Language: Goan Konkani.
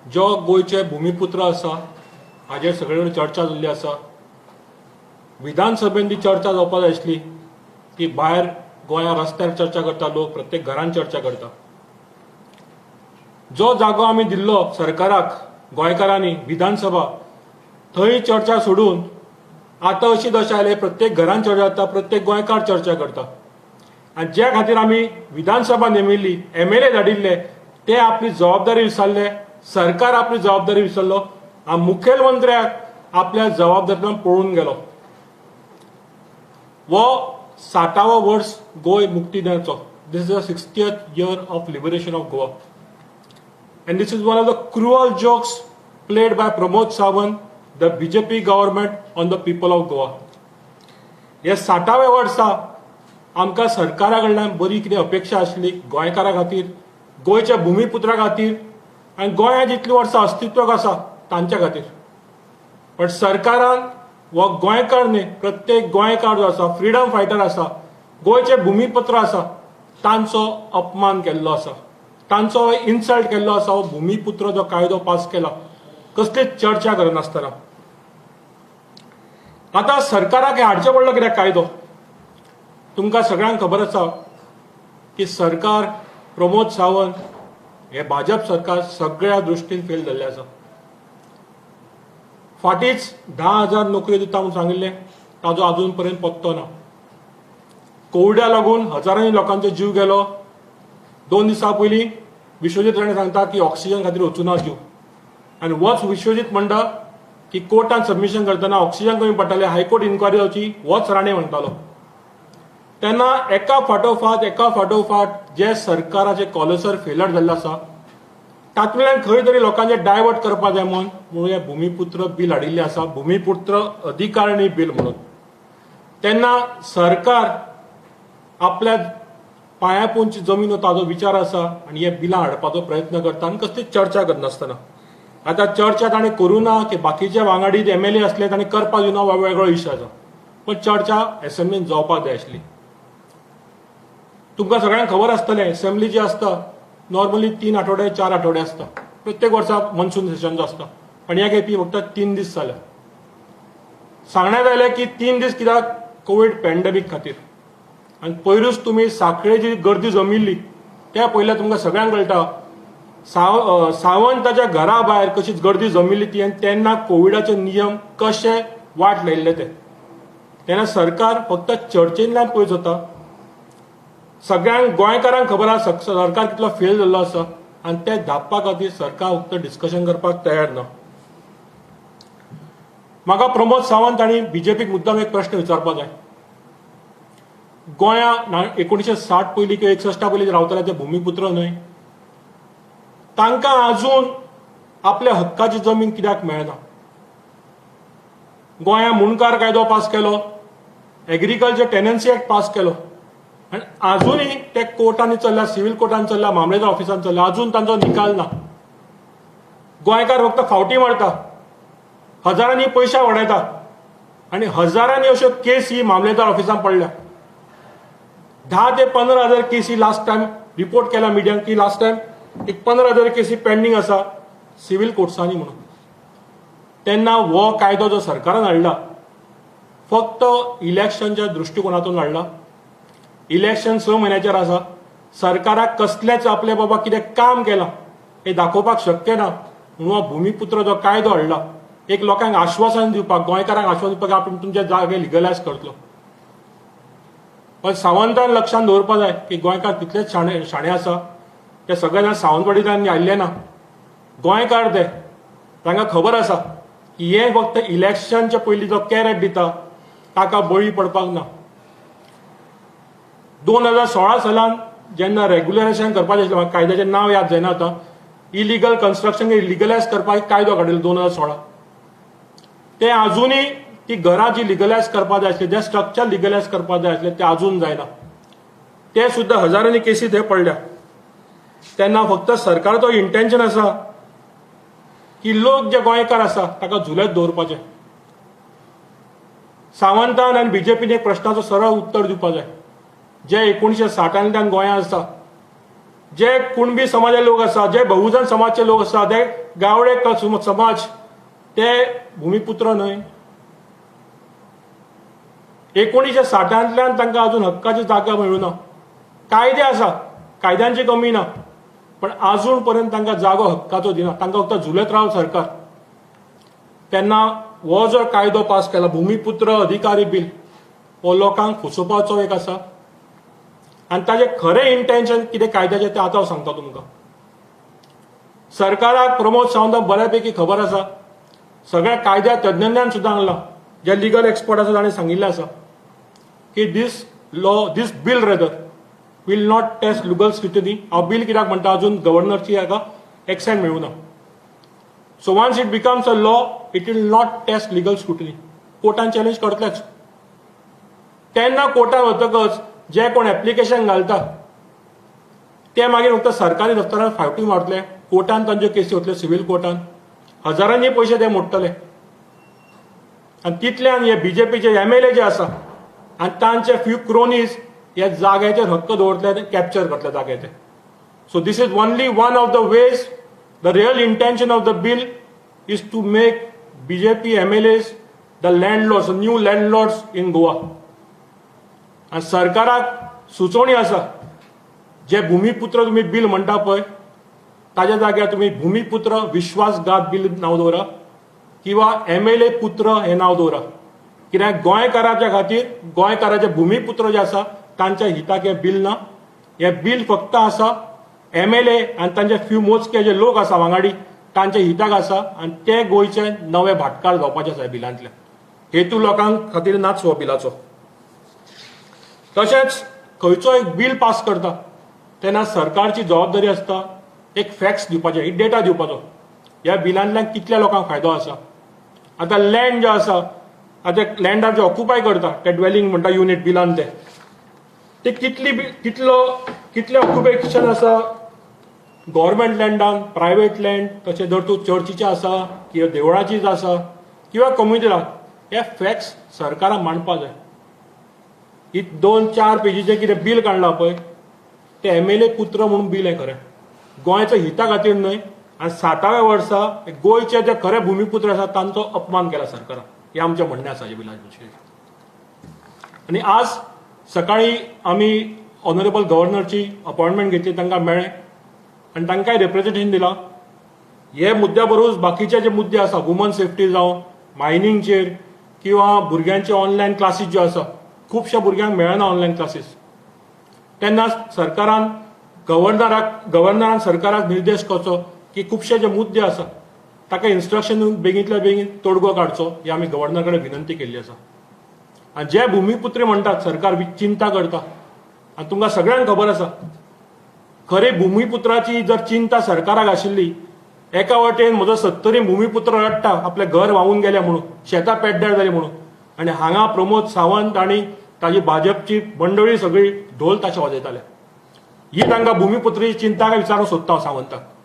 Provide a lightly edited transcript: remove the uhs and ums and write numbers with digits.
जो गोंयचे भूमिपुत्र आसा हाजेर सगळे कडेन चर्चा जाल्ली आसा. विधानसभेन ती चर्चा जावपाक जाय आसली की भायर गोंया रस्त्यार चर्चा करता लोक, प्रत्येक घरान चर्चा करता. जो जागो आमी दिल्लो सरकाराक गोंयकारांनी विधानसभा, थंय चर्चा सोडून आतां अशी दशा आयली प्रत्येक घरान चर्चा जाता, प्रत्येक गोंयकार चर्चा करता. आनी ज्या खातीर आमी विधानसभा नेमिल्ली, एमएलए धाडिल्ले, ते आपली जबाबदारी विसरले, सरकार आपली जबाबदारी विसरलो आनी मुखेलमंत्र्याक आपल्या जबाबदारींतल्यान पळून गेलो. हो 60वो वर्स गोंय मुक्ती दिनाचो. This is the 60th year of liberation of Goa and this is one of the cruel jokes played by Pramod Sawant, the BJP government on the people of Goa. हे 60व्या वर्सा आमकां सरकारा कडल्यान बरी कितें अपेक्षा आसली गोंयकारा खातीर, गोंयच्या भुमिपुत्रा खातीर आनी गोंया जितलीं वर्सां अस्तित्वाक आसा तांच्या खातीर. पण सरकारान हो गोंयकार न्ही, प्रत्येक गोंयकार जो आसा फ्रिडम फायटर आसा, गोंयचे भुमिपुत्र आसा, तांचो अपमान केल्लो आसा, तांचो इन्सल्ट केल्लो आसा. हो भुमिपुत्र जो कायदो पास केला कसलीच चर्चा करनासतना. आतां सरकाराक हें हाडचें पडलो कित्याक कायदो? तुमकां सगळ्यांक खबर आसा की सरकार प्रमोद सावंत हे भाजप सरकार सगळ्या दृश्टीन फेल जाल्लें आसा. फाटींच 10,000 नोकऱ्यो दिता म्हूण सांगिल्लें, ताजो अजून पर्यंत पत्तो ना. कोविडा लागून हजारांनी लोकांचो जीव गेलो. 2 दिसां पयलीं विश्वजीत राणे सांगता की ऑक्सिजन खातीर वचूना जीव, आनी होच विश्वजीत म्हणटा की कोर्टान सबमिशन करतना ऑक्सिजन कमी पडटाले, हायकोर्ट इन्क्वायरी जावची, होच राणे म्हणटालो. तेन्ना एका फाटोफाट एका फाटोफाट जे सरकाराचे कॉलसर फेलर जाल्ले आसा तातूंतल्यान खंय तरी लोकांचे डायवर्ट करपाक जाय म्हणून हें भुमिपुत्र बील हाडिल्लें आसा, भुमिपुत्र अधिकारणी बील म्हणून. तेन्ना सरकार आपल्या पांयापोंदची जमीन ताजो विचार आसा आनी हे बिलां हाडपाचो प्रयत्न करता आनी कसलीच चर्चा करनासतना. आतां चर्चा ताणें करूं ना की बाकीचे वांगडी एमएलए आसले ताणें करपाक दिवना हो वेगळो इश्यू आसा, पण चर्चा एसेंब्लीन जावपाक जाय आसली. तुमकां सगळ्यांक खबर आसतलें एसेंब्ली जी आसता नॉर्मली 3 आठवडे 4 आठवडे आसता, प्रत्येक वर्सा मनसून सेशन जो आसता, पण ह्या खेपी फक्त 3 दीस जाले. सांगण्यात आयलें की 3 दीस कित्याक? कोवीड पॅन्डेमीक खातीर. आनी पयरूच तुमी साखळे जी गर्दी जमिल्ली त्या पयल्या तुमकां सगळ्यांक कळटा सावंताच्या घरा भायर कशीच गर्दी जमिल्ली ती, आनी तेन्ना कोविडाचे नियम कशे वाट लायिल्ले ते. तेन्ना सरकार फक्त चर्चेंतल्यान पयस वता. सगळ्यांक गोंयकारांक खबर आसा सरकार कितलो फेल जाल्लो आसा आनी ते धापपा खातीर सरकार फक्त डिस्कशन करपाक तयार ना. म्हाका प्रमोद सावंत आनी बीजेपीक मुद्दाम एक प्रश्न विचारपाक जाय. गोंया 1960 पयलीं किंवा 61 पयलीं रावताले ते भुमिपुत्र न्हय, तांकां अजून आपल्या हक्काची जमीन कित्याक मेळना? गोंया मुंडकार कायदो पास केलो, एग्रीकल्चर टेनन्सी एक्ट पास केलो, आनी अजूनय ते कोर्टांनी चल्ल्या, सिव्हील कोर्टान चल्ल्या, मामलेदार ऑफिसान चल्ल्या, अजून तांचो निकाल ना. गोंयकार फक्त फावटी मारता, हजारांनी पयशे वडयता आनी हजारांनी अश्यो केसी मामलेदार ऑफिसान पडल्या. 10 ते 15 हजार केसी लास्ट टायम रिपोर्ट केल्या मिडियान की लास्ट टायम एक 15,000 केसी पेंडींग आसा सिव्हील कोर्ट्सांनी म्हणून. तेन्ना हो कायदो जो सरकारान हाडला फक्त इलेक्शनच्या दृश्टिकोनातून हाडला. इलेक्शन 6 म्हयन्याचेर आसा, सरकाराक कसलेच आपले बाबा कितें काम केलां हें दाखोवपाक शक्य ना म्हणून हो भुमिपुत्र जो कायदो हाडला एक लोकांक आश्वासन दिवपाक, गोंयकारांक आश्वासन दिवपाक आपूण तुमचे जागे लिगलायज करतलो. पण सावंतान लक्षांत दवरपाक जाय की गोंयकार तितलेच शाणे शाणे आसा, ते सगळे जाण सावंतवाडींतल्यान आयिल्ले ना, गोंयकार ते, तांकां खबर आसा की हे फक्त इलेक्शनच्या पयलीं जो कॅरेट दिता ताका बळी पडपाक ना. 2016 सालान जेन्ना रेग्युलरायझेशन करपाचें आशिल्लें, म्हाका कायद्याचें नांव याद जायना आतां, इलिगल कन्स्ट्रक्शन लिगलायज करपाक कायदो काडिल्लो 2016. ते अजुनूय ती घरां जी लिगलायज करपाक जाय आसली, जे स्ट्रक्चर लिगलायज करपाक जाय आसलें ते अजून जायना, ते सुद्दां हजारांनी केसी थंय पडल्या. तेन्ना फक्त सरकाराचो इंटेन्शन आसा की लोक जे गोंयकार आसा ताका झुलत दवरपाचें. सावंतान आनी बीजेपीन एक प्रश्नाचो सरळ उत्तर दिवपाक जाय. जे 1960 गोंयांत आसा जे कुणबी समाजाचे लोक आसा, जे बहुजन समाजचे लोक आसा, ते गावडे समाज, ते भूमिपुत्र न्हय? 1960तांतल्यान तांकां अजून हक्काची जागा मेळूना. कायदे आसा, कायद्यांची कमी ना, पण अजून पर्यंत तांकां जागो हक्काचो दिना. तांकां फक्त झुलत राव सरकार. तेन्ना हो जर कायदो पास केला, भूमिपुत्र अधिकारी बील, हो लोकांक फसोवपाचो एक आसा आनी ताजें खरें इंटेन्शन कितें कायद्याचें तें आतां हांव सांगता तुमकां. सरकाराक, प्रमोद सावंताक बऱ्यापैकी खबर आसा. सगळ्या कायद्या तज्ञान सुद्दां सांगलां, जे लिगल एक्सपर्ट आसा ताणें सांगिल्लें आसा की this law, this bill rather, will not test legal scrutiny. हांव बील कित्याक म्हणटा? अजून गव्हर्नरची हाका एक्सेंट मेळूं ना. So once it becomes a law, it will not test legal scrutiny. कोर्टान चॅलेंज करतलेच. तेन्ना कोर्टान वतकच जे कोण एप्लिकेशन घालता ते मागीर फक्त सरकारी दफ्तरान फावटी मारतले, कोर्टान तांच्यो केसी वतल्यो, सिवील कोर्टान हजारांनी पयशे ते मोडटले आनी तितल्यान हे बीजेपीचे एमएलए जे आसा आनी तांचे फ्यू क्रोनीज हे जाग्याचेर हक्क दवरतले आनी कॅप्चर करतले जाग्याचे. So this is only one of the ways. The real intention of the bill is to make BJP MLAs the landlords, new landlords in Goa. आनी सरकाराक सुचोवणी आसा, जे भूमिपुत्र तुमी बील म्हणटा पळय, ताज्या जाग्यार तुमी भूमिपुत्र विश्वासघात बील नांव दवरा किंवा एमएलए पुत्र हें नांव दवरा, कित्याक गोंयकाराच्या खातीर, गोंयकाराचे भूमिपुत्र जे आसा तांच्या हिताक हें बील ना. हें बील फक्त आसा एमएलए आनी तांचे फ्यू मोजके जे लोक आसा वांगडी तांच्या हिताक आसा आनी ते गोंयचे नवे भाटकार जावपाचे आसा. बिलांतले हेतू लोकांक खातीर नाच हो बिलाचो. तशेंच खंयचो एक बील पास करता तेन्ना सरकारची जबाबदारी आसता एक फॅक्ट्स दिवपाचे, एक डेटा दिवपाचो, ह्या बिलांतल्यान कितल्या लोकांक फायदो आसा. आतां लँड जे आसा, आतां लँडार जे ऑक्युपाय करता ते ड्वेलिंग म्हणटा युनीट बिलान, ते ते कितली कितलो कितलें ऑक्युपेशन आसा गव्हर्मेंट लँडान, प्रायवेट लँड, तशें जर तूं चर्चीचें आसा किंवा देवळाचीच आसा किंवा कम्युनिटीला, हे फॅक्ट्स सरकारान मांडपा जाय. ही दोन चार पेजीचें कितें बील काडलां पळय, तें एमएलए पुत्र म्हणून बील हें खरें गोंयच्या हिता खातीर न्हय आनी 60व्या वर्सा गोंयचे जे खरे भूमिपुत्र आसा तांचो अपमान केला सरकारान, हें आमचें म्हणणें आसा ह्या बिलाचे विशीं. आनी आज सकाळी आमी ऑनरेबल गव्हर्नरची अपॉयंटमेंट घेतली, तांकां मेळ्ळे आनी तांकांय रिप्रेझेंटेशन दिलां. हे मुद्द्या बरोबर बाकीचे जे मुद्दे आसा, वुमन सेफ्टी जावं, मायनिंगचेर किंवा भुरग्यांचे ऑनलायन क्लासीस ज्यो आसा, खुबश्या भुरग्यांक मेळना ऑनलायन क्लासीस, तेन्ना सरकारान गव्हर्नराक गव्हर्नरान सरकाराक निर्देश करचो की खुबशे जे मुद्दे आसा ताका इन्स्ट्रक्शन दिवन बेगींतल्या बेगीन तोडगो काडचो, ही आमी गव्हर्नर कडेन विनंती केल्ली आसा. आनी जे भूमिपुत्र म्हणटात, सरकार चिंता करता आनी तुमकां सगळ्यांक खबर आसा, खरी भूमिपुत्राची जर चिंता सरकाराक आशिल्ली, एका वटेन म्हजो सत्तरी भूमिपुत्र रडटा आपलें घर व्हांवून गेलें म्हणून, शेतां पेड्ड्यार जाली म्हणून, आनी हांगा प्रमोद सावंत आनी ताजी भाजपची मंडळी सगळी ढोल ताशे वाजयताले. ही तांकां भूमिपुत्राची चिंता काय विचारूंक सोदता हांव सावंताक.